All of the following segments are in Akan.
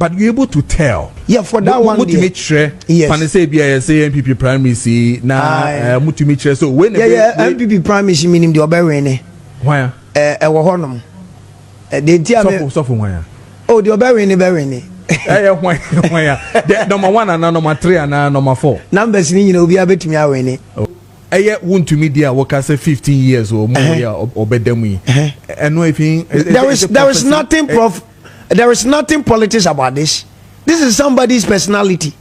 But you able to tell? Yeah, for that one. Mutumi kyerɛ. Yes. Fani sɛ ebi a yɛ sɛ NPP primary si na mutumi kyerɛ so when. Yeah, NPP primary si minim deɛ ɔbɛwin ne. Hwan? Ɛwɔ hɔnom. Deɛ nti a Sɔfo, sɔfo hwan a? Oh, deɛ ɔbɛwin ne bɛwin ne. Ɛyɛ hwan a? The number one ana number three ana number four? Numbers ni nyina, obiara bɛtumi awin ne. Ɛyɛ Wontumi di a wɔka sɛ 15 years wɔ mu yɛ a ɔbɛda mu yi, ɛno efi. There is nothing prof there is nothing politics about this. This is somebody's personality.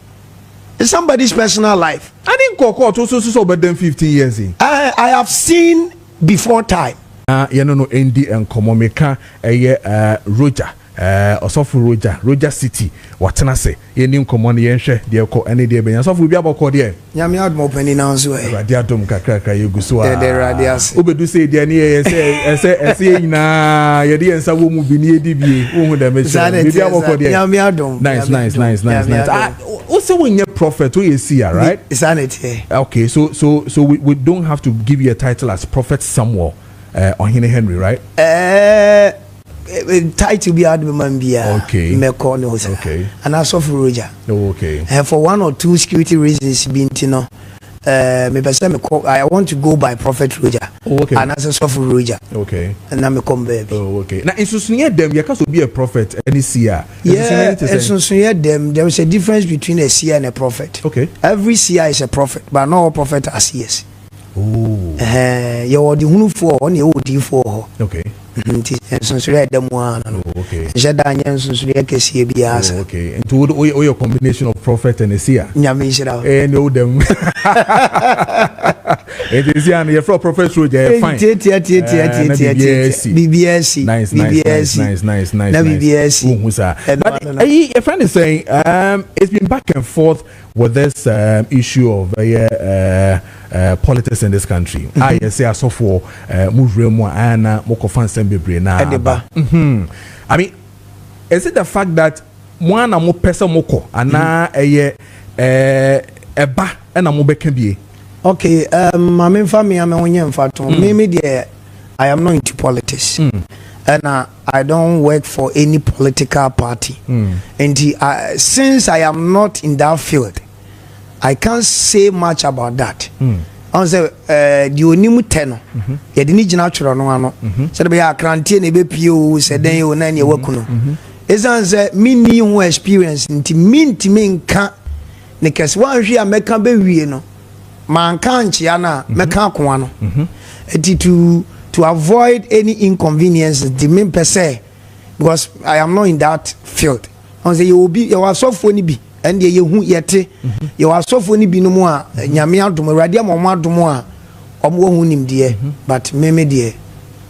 It's somebody's personal life. Adi nkɔkɔ ɔtɔ so ɔbɛda mu 15 years yi. I have seen before time. Na yɛno no ndi nkɔmɔ meka ɛyɛ Roger, ɔsɔfo Roger, Roger City, watena se yɛni nkɔmɔ no, yɛnhwɛ deɛ kɔ ɛne deɛ bɛnya. Sɔfo bi abɔkɔ deɛ. Nyame adom, ɔpani na nso ɛ. Awurade adom, kakrakra yɛgu so a. Yɛde Awurade ase. Wobɛdu sɛ deɛ ne yɛyɛ sɛ ɛsɛ yɛ nyinaa yɛde yɛn nsa wɔ mu bi ne yɛdi bie, wohu dɛm. Saa na ɛkyerɛ biribi ɛteɛ abɔkɔ saa. deɛ. Nyame adom. Nice. Nyame Nice. adom. Nice. Nyame Nice. adom. Ah, wo sɛ wonyɛ prophet, woyɛ seer, right? Saa na ɛteɛ. Okay, so we don't have to give you a title as Prophet Samuel Ɔhene Henry, right? Ɛɛ, title bi a ade bɛma m biara, mɛkɔ ne ho saa. Anaa sɔfo Roger. Oh, okay. For one or two security reasons bi nti no, mepɛ sɛ mekɔ, I want to go by Prophet Roger. Oh, okay. Anaasɛ sɔfo Roger. Na mekɔ m baabi. Oh, okay. Na nsusunyɛ dɛm yɛka sɛ obi yɛ prophet ɛne seer. Yeah, nsusunyɛ te sɛ? Nsonsonoeɛ dɛm, there is a difference between a seer and a prophet. Every seer is a prophet, but not all prophet are seers. Yɛwɔ ɔdehunufoɔ hɔ ne yɛwɔ odiyifoɔ hɔ. Nti nsonsonoeɛ a ɛda mu ara no. Oh, okay. Nhyɛ da nyɛ nsonsonoeɛ kɛseɛ biara sa. Oh, okay. Nti wo woyɛ combination of prophet and a seer. Nyame nhyira wo. Eh, ne wo dɛm. Nti seer no yɛfrɛ Prophet Roger, ɛyɛ fine. Tie, tie, tie, tie, Eh, tie, na tie, biribiara tie. asi. Biribiara si. Nice, Biribiara nice, si. nice. Na Nice. biribiara si. Wohu saa. Ɛno But ano no. ɛyi yɛfrɛ ne sɛn, it's been back and forth with this issue of politics in this country. A yɛsɛ asɔfoɔ mo wura mu a ayɛ na mokɔfa nsɛm bebree na Ɛde ba. I mean, is it the fact that mo ana mo pɛ sɛ mokɔ anaa ɛyɛ ɛba ɛna mobɛka bie? Okay, maame, nfa mi ame ho nyɛ nfa to me deɛ, I am not into politics and I don't work for any political party. Nti since I am not in that field, I can't say much about that. Ɔn sɛ deɛ onim tɛ no, yɛde ne gyina twerɛ no ano sɛde bɛyɛ akranteɛ na ɛbɛpie o, sɛ dɛn o, na neɛ waku no. Ɛsiane sɛ menni ho experience nti, mentumi nka ne kɛse. Woanhwe a mɛka bɛwie no, manka nkyea no a mɛka akoa no. Nti to avoid any inconveniences, nti mempɛ sɛ, because I am not in that field. Ɔn sɛ yɛwɔ bi, yɛwɔ asɔfoɔ no bi, ɛn deɛ yɛhu yɛte, yɛwɔ asɔfoɔ no binom a Nyame adom, Awurade ama ɔmo adom a ɔmo wɔ ho nimdeɛ, but meme deɛ,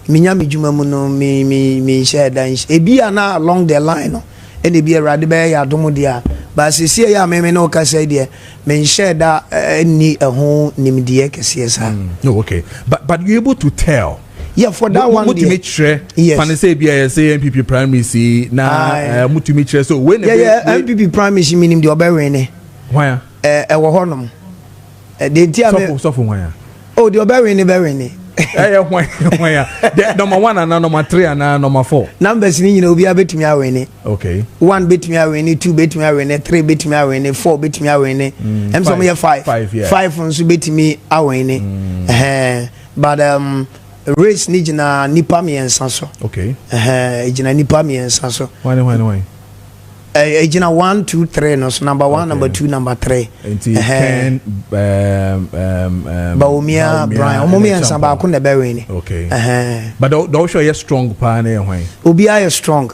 menya me dwuma mu no, me me me nhyɛ ɛda nhyɛ ebi a na along the line no, ɛna ebi Awurade bɛyɛ yɛ adom deɛ a, but seesei yɛ a meme ne ɔkasa yi deɛ, menhyɛ da ɛnni ɛho nimdeɛ kɛseɛ saa. No, okay, but you able to tell? Yeah, for that one Mutumi deɛ. kyerɛ. Yes. Fani sɛ ebi a yɛsɛ NPP primary si na mutumi kyerɛ so when. Yeah, NPP primary si minim deɛ ɔbɛwin ne. Hwan a? Ɛwɔ hɔnom. Deɛ nti a me Sɔfo, sɔfo hwan a? Oh, deɛ ɔbɛwin ne bɛwin ne. Ɛyɛ hwan a? The number one ana number three ana number four? Numbers ni nyina, obiara bɛtumi awin ne. One bɛtumi awin ne, two bɛtumi awin ne, three bɛtumi awin ne, four bɛtumi awin ne. Ɛm sɛ ɔmo yɛ five. Five, yeah. Five nso bɛtumi awin ne. Ɛhɛn, but race ni gyina nipa mmiɛnsa so. Ɛhɛn, gyina nipa mmiɛnsa so. Hwan ne hwan ne hwan? Ɛgyina one, two, three no so, number one, number two, number three. Nti Ɛhɛn. Ken Bawumia, Brian, ɔmo ɛne mmiɛnsa Acheampong. Baako na ɛbɛwin ne. Ɛhɛn. But the ɔhwɛ yɛ strong paa ne yɛ hwan? Obiara yɛ strong.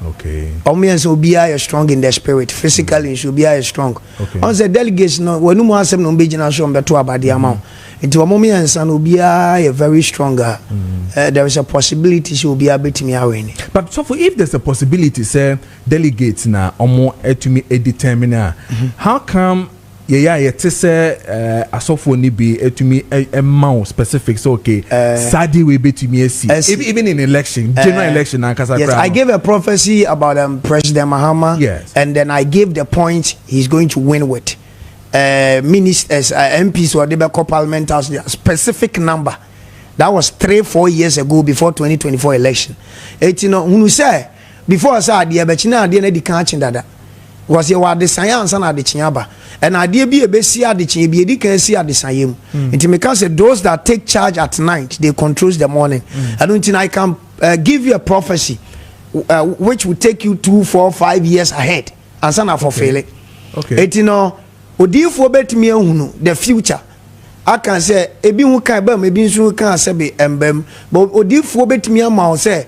Ɔmo mmiɛnsa, obiara yɛ strong in the spirit, physically nso obiara yɛ strong. Ɔn sɛ delegates no, wɔn mu asɛm na wɔn bɛgyina so, wɔn bɛto abadeɛ ama wo. Nti wɔn mmiɛnsa no, obiara yɛ very strong a there is a possibility sɛ obiara bɛtumi awin. But so for if there's a possibility sɛ delegates na ɔmo etumi determine a, how come yɛyɛ a yɛte sɛ asɔfoɔ ni bi etumi ɛma wo specific sɛ okay, saa de wei betumi esi Esi. even in election, general election ankasa Yes, koraa I no? gave a prophecy about President Mahama. And then I gave the point he's going to win with. Ministers, MPs or the Parliament House, a specific number. That was 3, 4 years ago before 2024 election. Eti no, hunu sɛ before sɛ adeɛ bɛkyi na adeɛ no adi kan akyi dada. Because yɛwɔ adesaeɛ ansa na adekyeɛ aba, ɛna adeɛ bi a ɛbɛsi adekyeɛ bi ɛdi kan si adesaeɛ mu. Nti meka sɛ those that take charge at night, they controls the morning. Ɛno nti na I can give you a prophecy which will take you 2, 4, 5 years ahead ansa na fulfill it. Eti no, odiifoɔ bɛtumi ahunu the future aka sɛ ebi ho kan bɛm, ebi nso ho kan sɛbi mbɛm, but odiifoɔ bɛtumi ama wo sɛ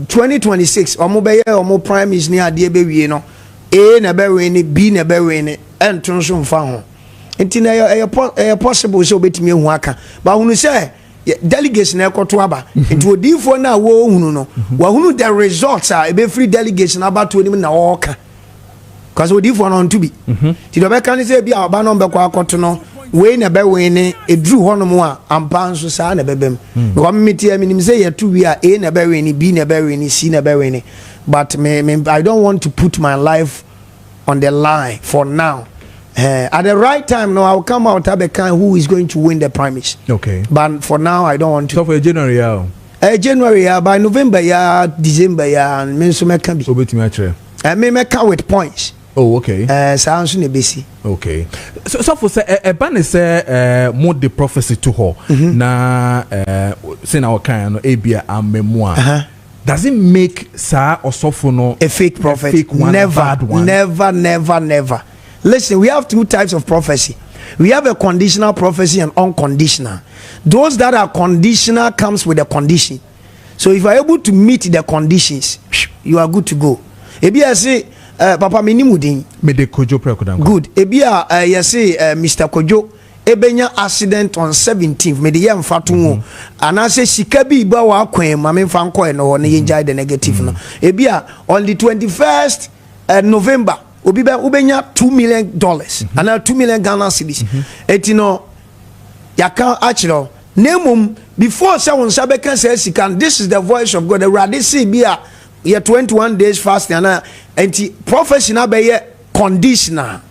2026 ɔmo bɛyɛ ɔmo primaries ne adeɛ bɛwie no, A na ɛbɛwin ne, B na ɛbɛwin ne, ɛnto nso nfa ho. Nti na ɛyɛ possible sɛ obɛtumi ehu aka, but ahunu sɛ delegates na ɛkɔto aba. Nti odiifoɔ no a wɔrehunu no, wahunu the results a ebɛfiri delegates na abatoɔ no mu na ɔreka, because odiifoɔ no ɔnto bi. Nti deɛ ɔbɛka ne sɛ bi a ɔba no ɔbɛkɔ akɔto no, wei na ɛbɛwin ne, eduru hɔnom a, ampa nso saa na ɛbɛbɛ mu, because me tie, menim sɛ yɛto wi a, A na ɛbɛwin ne, B na ɛbɛwin ne, C na ɛbɛwin ne, but me, I don't want to put my life on the line for now. At the right time no, I will come out abɛka who is going to win the primaries. But for now, I don't want to. So for January ya o? January ya, by November ya, December ya, me nso mɛka bi. Obetumi akyerɛ. Me mɛka with points. Oh, okay. Saa nso na ebesi. Okay, so sɔfo, sɛ ɛba ne sɛ mo de prophecy to hɔ na sɛ na ɔkan no ebi a ama mu a, does it make saa ɔsɔfo no a fake prophet? A fake one? Never. A bad one? Never, never, never. Listen, we have two types of prophecy. We have a conditional prophecy and unconditional. Those that are conditional comes with a condition, so if you are able to meet the conditions, you are good to go. Ebi a yɛse papa mi ni mu din? Mede Kojo Prɛko Dankwa. Good. Ebi a yɛse Mr Kojo ebenya accident on 17th, mede yɛ mfa to ho, anaasɛ sika bi ba wɔ akwan mu, ame mfa nkɔɛ no hɔ na yɛngyae the negative no. Ebi a on the 21st November, obi bɛ wobɛnya $2 million anaa 2 million Ghana cedis. Eti no, yɛaka akyerɛ wo, na mmom before sɛ wo nsa bɛka saa sika no, this is the voice of God, Awurade se bi a yɛ 21 days fasting anaa, nti prophecy no abɛyɛ conditional.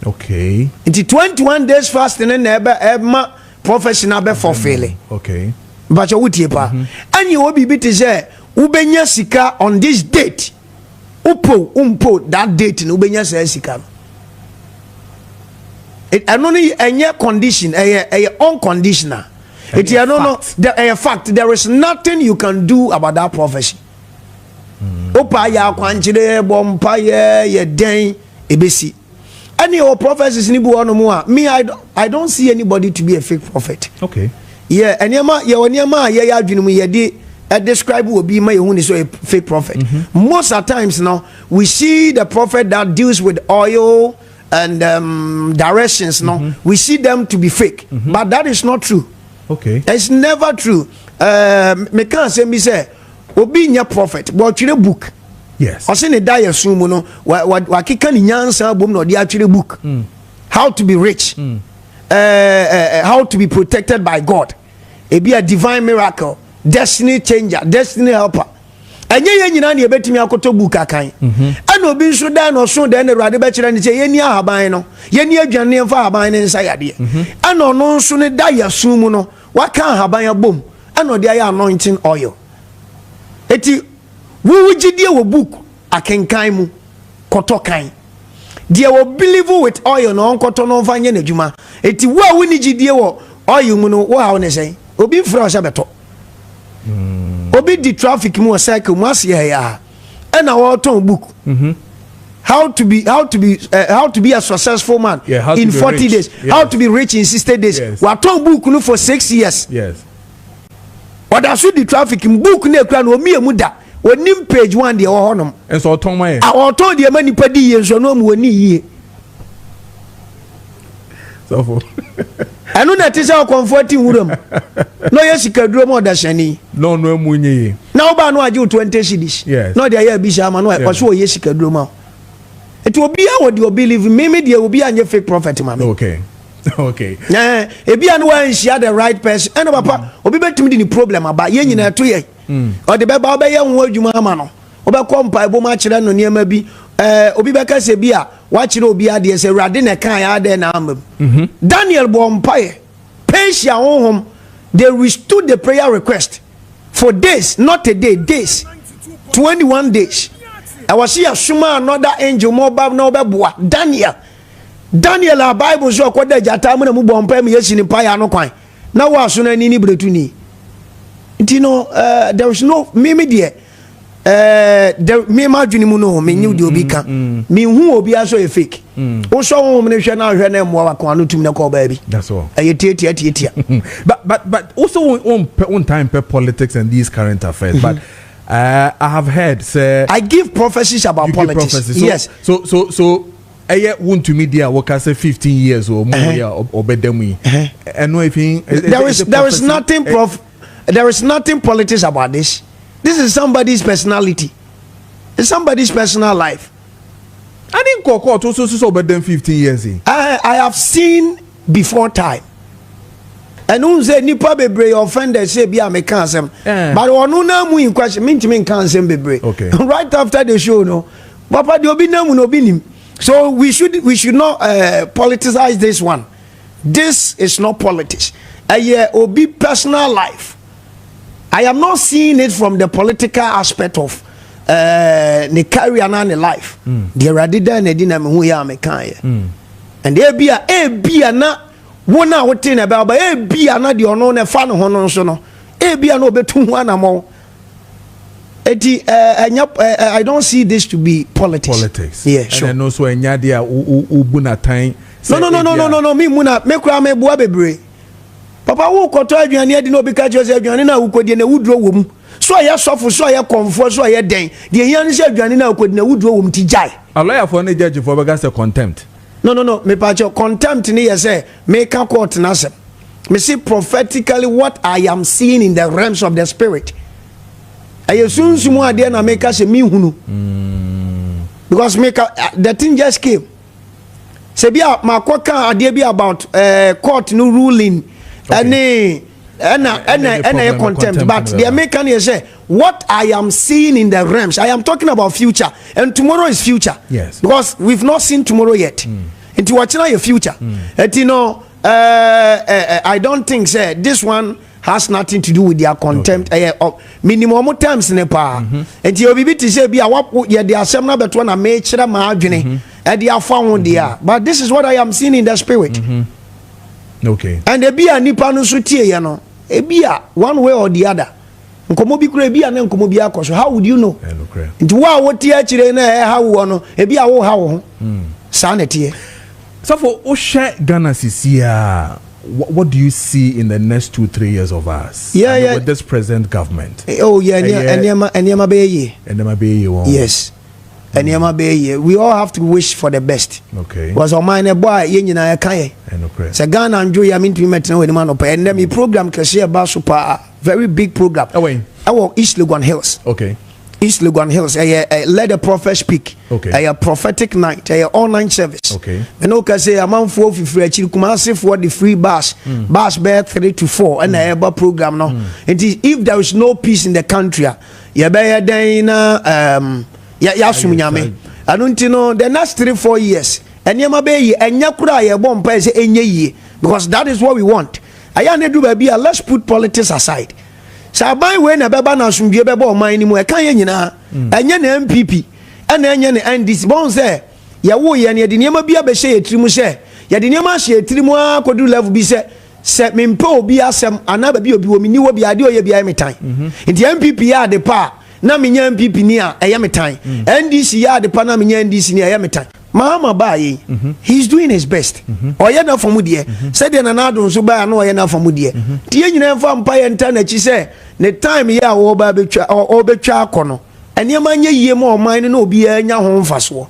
Nti 21 days fasting no na ɛbɛ ɛma prophecy no abɛ fulfill. Mpakyɛ, wotie paa? Ɛne wɔ biribi te sɛ wobɛnya sika on this date, wopo wompo, that date no wobɛnya saa sika no. Ɛno no ɛnyɛ condition, ɛyɛ unconditional. Eti ɛno no fact. Ɛyɛ fact. There is nothing you can do about that prophecy. Wopa yɛ akwankyerɛ, bɔ mpa, yɛ dɛn, ebesi. Ɛne ɛwɔ prophecies ni bi wɔ nom a, me, I don't see anybody to be a fake prophet. Yɛ nneɛma, yɛwɔ nneɛma a yɛyɛ adwene mu yɛde ɛ describe obi ma yɛhu ne sɛ ɔyɛ fake prophet. Most of times no, we see the prophet that deals with oil and directions no, we see them to be fake, but that is not true. It's never true. Meka asɛm bi sɛ obi nyɛ prophet but ɔtwerɛ book. Ɔsɛ ne da yɛ sun mu no, wakeka ne nyansa abom na ɔde atwerɛ book, how to be rich, how to be protected by God, ebi a divine miracle, destiny changer, destiny helper. Ɛnyɛ yɛn nyinaa na yɛbɛtumi akɔtɔ book akan. Ɛna obi nso dan na ɔso dan na Awurade bɛkyerɛ ne sɛ yɛni ahaban no, yɛni aduane no, yɛmfa ahaban no nsa yadeɛ. Ɛna ɔno nso ne da yɛ sun mu no, waka ahaban abom ɛna ɔde ayɛ anointing oil. Eti wowu gyidie wɔ book akenkan mu, kɔtɔ kan deɛ wɔ believe with oil na ɔnkɔtɔ no, ɔmfa nyɛ n'adwuma. Eti wo a wonni gyidie wɔ oil mu no, wo haw ne sɛn? Obi mfrɛ wo sɛ bɛtɔ. Obi di traffic mu wɔ cycle mu ase yɛ a, ɛna wɔretɔn book, how to be a successful man Yeah, how to in be 40 rich. days, how to be rich in 60 days. Watɔn book no for 6 years. Ɔda so di traffic mu, book no ekura no, omie mu da, onim page 1 deɛ ɛwɔ hɔnom. Nso ɔtɔn ma yɛ. A ɔtɔn deɛ ma nipa di yie nso, ɔno mu wɔni yie. Sɔfo. Ɛno na ɛte sɛ ɔkɔnfoɔ ti nwura mu na ɔyɛ sikaduro mu ɔdahyɛni. Na ɔno emu nye yie. Na wobaa no agye wo 20 cedis na ɔde ayɛ abisa ama no. Ɔso ɔyɛ sikaduro ma wo. Nti obiara wɔ deɛ ɔbelieve. Meme deɛ, obiara nyɛ fake prophet ma me. Ɛɛ, ebia no wanhyia the right person. Ɛna papa, obi bɛtumi de ne problem aba, yɛn nyinaa ɛto yɛ, ɔde bɛba, ɔbɛyɛ ho adwuma ama no, wobɛkɔ mpaebɔ mu akyerɛ no nneɛma bi. Obi bɛka sɛ bi a wakyerɛ obi adeɛ sɛ Awurade na ɛka yɛ adɛn na ama mu. Daniel bɔ mpaeɛ, Persia honhom, they withstood the prayer request for days, not a day, days, 21 days. Ɛwɔ sɛ yɛsoma another angel ma ɔba na ɔbɛboa Daniel. Daniel a Bible so ɔkɔda gyata mu na mu bɔ mpae mu yɛsi ne mpaeɛ ano kwan na wɔ aso no ani ne beretuni. Nti no there is no mimi deɛ the me ma adwene mu no me nyiw deɛ obi ka. Me hu obi aso yɛ fake. Wosɔ honhom no hwɛ na ahwɛ na mmoa wako ano tum na kɔ baabi. That's all. Ɛyɛ tietia tietia. But also one time per politics and these current affairs. But I have heard say I give prophecies about you give politics. Prophecy. So, yes. So ɛyɛ Wontumi di a wɔka sɛ 15 years o mu yɛ ɔbɛda mu yi ɛno efi. There is nothing prof there is nothing politics about this. This is somebody's personality. It's somebody's personal life. Adi nkɔkɔ ɔtɔ so ɔbɛdɛm 15 years yi. I have seen before time. Ɛno sɛ nipa bebree offended sɛ bi a meka asɛm. But ɔno na mu in question, mintimi nka asɛm bebree. Right after the show no, papa de obi na mu na obi nim. So we should not politicize this one. This is not politics. Ɛyɛ obi personal life. I am not seeing it from the political aspect of ne career na ne life. Deɛ Awurade dan na di na mehu yɛ a meka yɛ. And ebia na wo na wote na ɛbɛba, ebia na deɛ ɔno na ɛfa ne ho no nso no, ebia na obetu ho anammɔn. Eti ɛnyɛ I don't see this to be politics. Politics. Yeah, sure. Ɛnna nso ɛnya deɛ a wo bu n'atan. No, mi mu na me kura me bua bebree. Papa, wo kɔtɔ aduane adi na obi ka kyerɛ sɛ aduane na awukodie na ewuduro wɔ mu, so ɔyɛ sɔfo, so ɔyɛ kɔnfoɔ, so ɔyɛ dɛn, deɛ ehia ne sɛ aduane na awukodie na ewuduro wɔ mu ti gyae. Alɔyafoɔ ne judgefoɔ bɛka sɛ contempt. No, mepakyɛ, contempt ne yɛ sɛ meka court n'asɛm. Me see prophetically what I am seeing in the realms of the spirit. Ɛyɛ sunsum adeɛ na meka sɛ mehunu because meka the thing just came sɛ bi a makɔ ka adeɛ bi about court no ruling ɛne ɛna ɛyɛ contempt, but deɛ meka ne yɛ sɛ what I am seeing in the realms, I am talking about future, and tomorrow is future. Because we've not seen tomorrow yet. Nti wɔkyena yɛ future. Nti no I don't think say this one has nothing to do with their contempt. Ɛyɛ minimum ɔmo terms ne paa. Nti obi bi te sɛ bi a yɛde asɛm no abɛtoɔ na mekyerɛ maa adwene ɛde afa ho deɛ a, but this is what I am seeing in the spirit. And ebi a nipa no nso tie yɛ no, ebi a one way or the other nkɔmɔ bi kura, ebi a ne nkɔmɔ bi akɔ so, how would you know? Nti wo a wote akyire na ɛha woɔ no, ebi a wo ha wo ho saa na ɛteɛ. Sɔfo, wohwɛ Ghana sisi a, what do you see in the next 2-3 years of us? I mean, with this present government. Oh yeah, nneɛma bɛyɛ yie. Nneɛma bɛyɛ yie wɔn. Yes, nneɛma bɛyɛ yie. We all have to wish for the best. Because ɔman no ɛbɔ a, yɛn nyinaa yɛka yɛ. Sɛ Ghana ndwo yɛ a, mentumi mɛtena wɔ anim anɔpɛ. Ɛnnɛ mi program kɛseɛ ɛba so paa, very big program. Ɛwɔ yi? Ɛwɔ East Legon Hills. East Legon Hills. Ɛyɛ Let the Prophet Speak. Ɛyɛ prophetic night. Ɛyɛ all night service. Ɛna o ka sɛ amanfoɔ fifiri akyiri, Kumasefoɔ de free bus. Bus bɛyɛ three to four ɛna ɛyɛba program no. Nti if there is no peace in the country a, yɛbɛyɛ dɛn na yɛasom Nyame? Ɛno nti no, the next 3-4 years, nneɛma bɛyɛ yie. Ɛnyɛ kora a yɛbɔ mpa sɛ ɛnyɛ yie, because that is what we want. Ɛyɛ ne du baabi a, let's put politics aside. Sɛ aban wei na ɛbɛba na asomdue bɛbɔ ɔman no mu, ɛka yɛ nyinaa. Ɛnyɛ na NPP ɛna ɛnyɛ ne NDC. Bɔn sɛ yɛwo yɛ no, yɛde nneɛma bi abɛhyɛ yɛ tirim sɛ yɛde nneɛma ahyɛ yɛ tirim ara kɔduru level bi sɛ mempɛ obi asɛm anaa baabi obi wɔ mi ni wɔ bi adeɛ ɔyɛ bi ayɛ me tan. Nti NPP yɛ ade pa a na menya NPP ni a, ɛyɛ me tan. NDC yɛ ade pa na menya NDC ni a, ɛyɛ me tan. Mahama baa yi, he is doing his best. Ɔyɛ n'afa mu deɛ sɛdeɛ Nana Addo nso baa na ɔyɛ n'afa mu deɛ. Nti yɛn nyinaa mfa mpa yɛn nta n'akyi sɛ ne time yɛ a wɔba abɛtwa ɔbɛtwa akɔ no, nneɛma nyɛ yie ma ɔman no na obiara nya ho mfasoɔ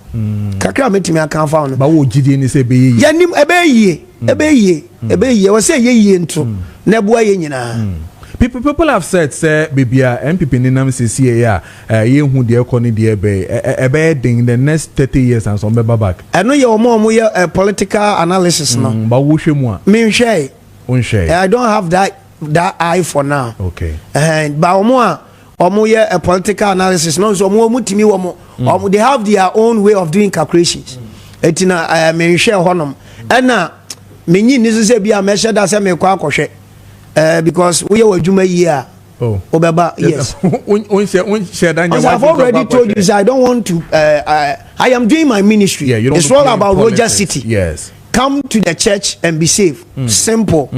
kakra a mɛtumi aka afa ho no. Ba wo gyidie ni sɛ ɛbɛyɛ yie? Yɛnim ɛbɛyɛ yie, ɛbɛyɛ yie, ɛbɛyɛ yie. Wɔ sɛ ɛyɛ yie nto na ɛboa yɛ nyinaa. People have said sɛ beebi a NPP nenam sisi yɛ a yɛnhu deɛ ɛkɔ ne deɛ ɛbɛyɛ, ɛbɛyɛ den the next 30 years and some bɛba back. Ɛno yɛ wɔn a wɔyɛ political analysis no. Ba wo hwɛ mu a? Menhwɛ. Wonhwɛ. I don't have that eye for now. Ba wɔn a wɔn yɛ a political analysis no nso, wɔn tumi wɔn, they have their own way of doing calculations. Eti na menhwɛ hɔnom, ɛna menyi ni so sɛ bi a mɛhyɛ da sɛ mekɔ akɔhwɛ because woyɛ wɔ adwuma yie a. Oh. Wobɛba, yes. Wonhyɛ da nyɛ. I've already told you, say I don't want to. I am doing my ministry. Yeah, you don't It's want all to play about Roger politics. City. Come to the church and be saved. Simple.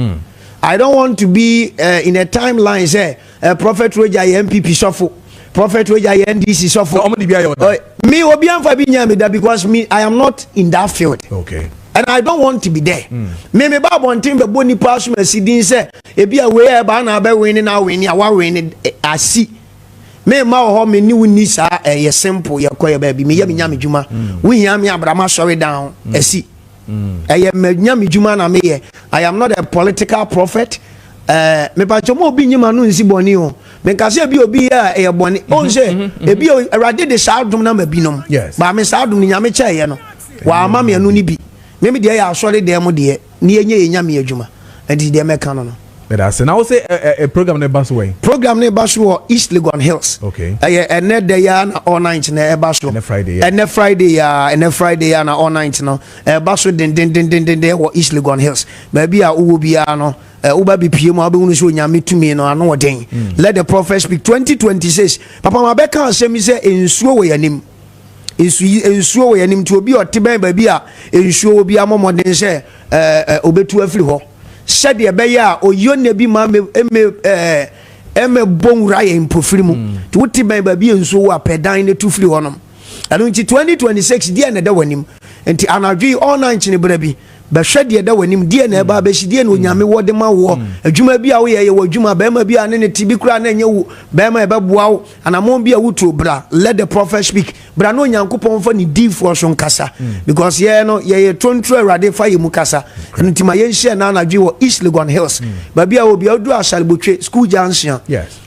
I don't want to be in a timeline say Prophet Roger yɛ NPP sɔfo, Prophet Roger yɛ NDC sɔfo. So, ɔmo de bi ayɛ ɔda? Me obi anfa bi nya mi da because me, I am not in that field. And I don't want to be there. Me ba abɔnten bɛ bɔ nipa asom asi din sɛ ebi a wei a ɛba na abɛ win na win a wa win asi. Me ma wɔ hɔ, me ni wo ni saa. Ɛyɛ simple, yɛ kɔ yɛ baabi, me yɛ me nya me dwuma. Wo hia me abrama sɔre down asi. Ɛyɛ me nya me dwuma na me yɛ. I am not a political prophet. Mepatwa mo, obi nyima no nsi bɔne o. Menkasa ebi obi yɛ a ɛyɛ bɔne ɔn sɛ ebi Awurade de saa dom na ma binom. Baame saa dom no Nyame kyɛɛyɛ no wàá mi ɛno ni bi. Mímí deɛ yɛ asɔre dɛm mu deɛ ne yɛ nye yɛ nyame adwuma, nti deɛ mɛka no. Meda ase. Na wo sɛ program no ba so wɛn? Program ne ba so wɔ East Legon Hills. Ɛyɛ ɛnɛ dɛ ya na all night na ɛba so. Ɛnɛ Friday, yeah. Ɛnɛ Friday ya, ɛnɛ Friday ya na all night no ɛba so dendendendenden wɔ East Legon Hills. Baabi a wowɔ biara no, woba bi pie mu a, wobɛhunu sɛ Onyame tumi no ano ɔden. Let the prophet speak 2026. Papa ma bɛka asɛm yi sɛ nsuo wɔ yɛnim, nsu yi nsuo wɔ yɛnim, nti obi a ɔte bɛn baabi a nsuo wɔ bi amɔ mmɔden sɛ ɛɛ ɛɛ obetu afiri hɔ sɛdeɛ ɛbɛyɛ a oyio na bi ma me ɛmɛ ɛmɛ bɔ nwura yɛn mpofiri mu. Nti wote bɛn baabi a nsuo wɔ apɛ dan ne tu firi hɔnom. Ɛno nti 2026 deɛ na ɛda w'anim, nti anadwo yi all night ne berɛ bi bɛhwɛ deɛ ɛda w'anim, deɛ na ɛba abɛsi, deɛ na Onyame wɔ de ma woɔ. Adwuma bi a woyɛ, yɛ wɔ adwuma bɛrima bi a ne ne ti bi koraa na ɛnyɛ wo bɛrima ɛbɛboa wo, anammɔn bi a wotuo bra. Let the prophet speak. Bra na Onyankopɔn fa ne diifoɔ so nkasa, because yɛn no yɛyɛ tontoro, Awurade fa yɛ mu kasa. Ɛno nti ma yɛnhyia na anadwo wɔ East Legon Hills, baabi a obi a wodu Asalebotwe School Junction,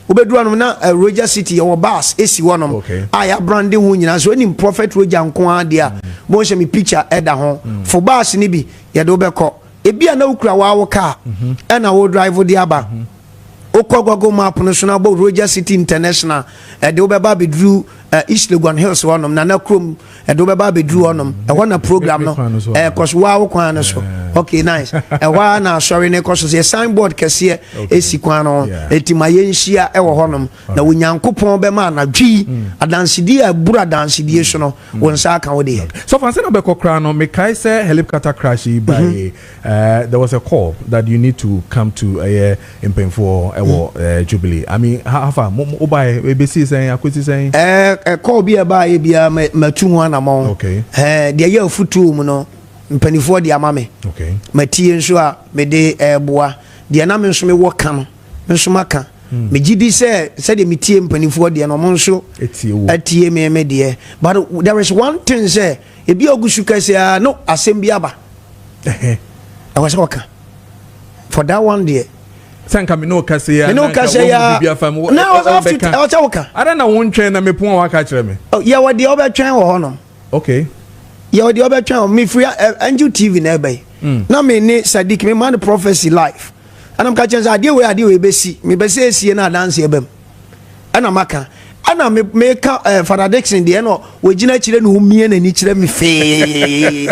wobɛduru anom na Roger City, yɛwɔ bus esi hɔnom a yɛabrande ho nyinaa so. Onim Prophet Roger nko ara deɛ a bɔn hyɛ me picture ɛda ho. Fo bus ni bi yɛde wobɛkɔ. Ebi a na wokura waawo car ɛna wo drive de aba, wokɔ Google Map no so na bɔ Roger City International, ɛde wobɛba abɛduru East Legon Hills hɔnom, Nana kurom, ɛde wobɛba abɛduru hɔnom. Ɛhɔ na program no Me kwan no so. Ɛkɔ so waawo kwan no so. Okay, nice. Ɛhɔ a na asɔre no kɔ so sɛ signboard kɛseɛ esi kwan no ho. Eti ma yɛnhyia ɛwɔ hɔnom na Onyankopɔn bɛma anadwo yi adansedie a ɛboro adansedie so no, wo nsa aka wo deɛ. So fancy na bɛkɔ koraa no, mekae sɛ helicopter crash yi by there was a call that you need to come to ɛyɛ mpanyinfoɔ ɛwɔ Jubilee. I mean, how far mo mo bae, ebesi sɛn, akosi sɛn? Ɛkɔɔ bi a ɛbaayɛ biara matu ho anammɔn. Deɛ ɛyɛ afotuo mu no, mpanimfoɔ de ama me. Matie nso a mede ɛɛboa deɛ na me nso mewɔ ka no, me nso maka. Megye di sɛ sɛdeɛ metie mpanimfoɔ deɛ no, ɔmo nso etie wo. Atie me deɛ. But there is one thing sɛ ebi a ogu so kɛseɛ a no asɛm bi aba, ɛwɔ sɛ wɔka for that one deɛ. Sɛ nka me ne wo kasa yi a, Me ne wo na nka kasa yi wɔn a mu biribi afa mu. Na ɛwɔ sɛ wɔbɛka. ɛwɔ sɛ woka. Ada na wo ntwɛn na mepon a waka kyerɛ me. Oh, yɛwɔ deɛ wobɛtwɛn wɔ hɔnom. Yɛwɔ deɛ wobɛtwɛn wɔ mefiri Angel TV na ɛbɛyi na me ne Sadiq me ma no prophecy live, ɛna meka kyerɛ sɛ adeɛ wei bɛsi, mebɛsɛ esie na adanseɛ bɛm, ɛna maka, ɛna me meka Father Dixon deɛ ɛna wɔgyina kyerɛ ne omie n'ani kyerɛ me fee,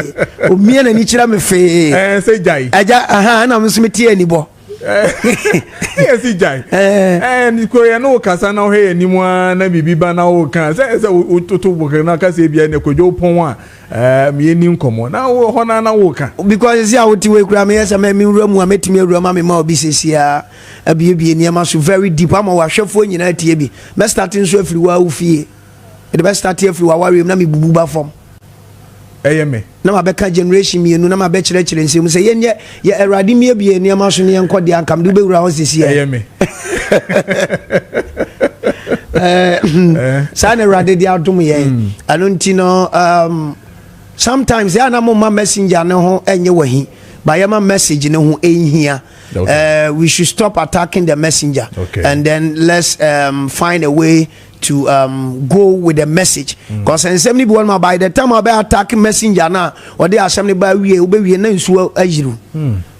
omie n'ani kyerɛ me fee. Sɛ gyae. Ɛgya aha, ɛna me nso metie ani bɔ. Yɛ si gyae. Ɛɛ ko yɛ ne wo kasa na wohwɛ yɛ anim a na biribi ba na wo ka sɛ wototo bɔkɛ na kasa ebia ne Kodwo pɔn a meyɛ ni nkɔmmɔ na wo hɔ na wo ka. Because sɛ a wote wei kura meyɛ sɛ mɛ menwura mu a, mɛtumi awura ma mema obi sɛsi a abiebie nneɛma so very deep ama wahwɛfoɔ nyinaa tie bi. Mɛstart nso afiri wo a wo fie, mede bɛstart afiri w'awareɛ mu na mebubu ba fam. Ɛyɛ me. Na mabɛka generation mmienu na mabɛkyerɛkyerɛ nsɛm sɛ yɛnyɛ yɛ Awurade mmiebie nneɛma so ne yɛnkɔ deɛ anka mede wobɛwura hɔ sɛsi. Ɛyɛ me. Saa na Awurade de adom yɛn. Ɛno nti no sometimes yɛ ana moma messenger ne ho ɛnyɛ wahi ba yɛma message ne ho ɛnhia. We should stop attacking the messenger and then let's find a way to go with the message, because nsɛm no bi wɔ no ma by the time a bɛ attack messenger na ɔde asɛm no ba wie, wobɛwie na nsuo ayiriw.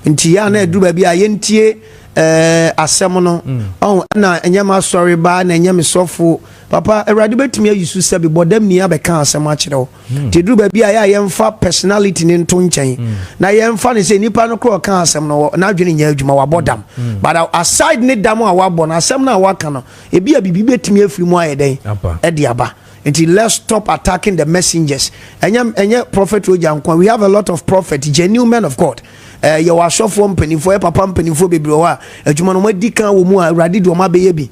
Nti yɛ a na ɛduru baabi a yɛntie. Asɛm no ɔho ɛna ɛnyɛ ma asɔre ba na ɛnyɛ me sɔfo. Papa, Awurade bɛtumi ayi so sɛ bebɔ dam ni abɛka asɛm akyerɛ wo. Nti duru baabi a yɛ a yɛmfa personality ne nto nkyɛn na yɛmfa ne sɛ nipa no korɔ ɔka asɛm no, n'adwene nyɛ adwuma, wabɔ dam. But aside ne dam a wabɔ no, asɛm no a waka no, ebi a biribi bɛtumi afiri mu ayɛ dɛn ɛde aba. Nti let's stop attacking the messengers. Ɛnyɛ Prophet Roger nko. We have a lot of prophets, genuine men of God. Yɛwɔ asɔfoɔ mpanimfoɔ, yɛ papa mpanimfoɔ bebree wɔ hɔ a adwuma no wɔn adi kan wɔ mu a Awurade de wɔn abɛyɛ bi.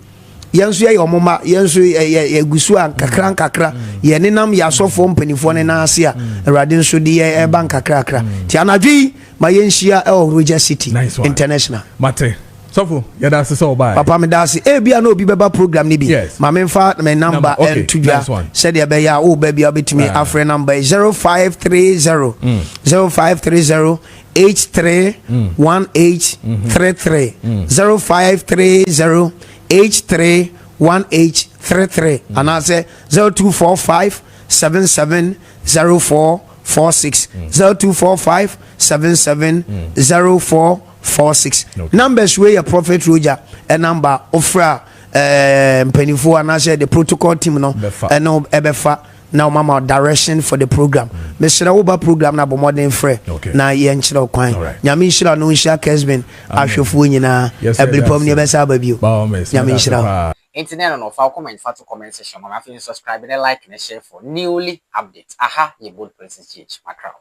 Yɛn nso yɛyɛ ɔmo ma yɛn nso yɛ yɛgu so a nkakra nkakra yɛn nenam yɛ asɔfoɔ mpanimfoɔ ne nan ase a Awurade nso de yɛ ɛba nkakrakra. Nti anadwo yi, ma yɛnhyia ɛwɔ Roger City Nice one. International. Mate. Sɔfo, yɛda ase sɛ ɔbaa. Papa, me da ase. Ebia na obi bɛba program ni bi. Ma memfa me number Number, okay, ɛnto dwa nice one. sɛdeɛ ɛbɛyɛ a woba bi a wobɛtumi afrɛ number yi, 0530 0530 83 18 33, 0530 83 18 33, anaasɛ 0245 77 04 46, 0245 77 04 46. Numbers wei yɛ Prophet Roger ɛ number. Ofra mpanimfoɔ anaasɛ the protocol team no Bɛfa. ɛno ɛbɛfa na ɔmama direction for the program. Mesrɛ, woba program no, abɔ mmɔden frɛ na yɛnkyerɛ wo kwan. Nyame nhyira no, nhyira Kesbin ahwɛfoɔ nyinaa. Yes, sir, ɛberepam ne that's yɛbɛsa aba bio. Baomes. Nyame nhyira wo. Nti na ɛno no, fa comment fa to comment section ma. Afei subscribe ne like ne share for newly updates. Aha yɛ Bold Princess GH Macau.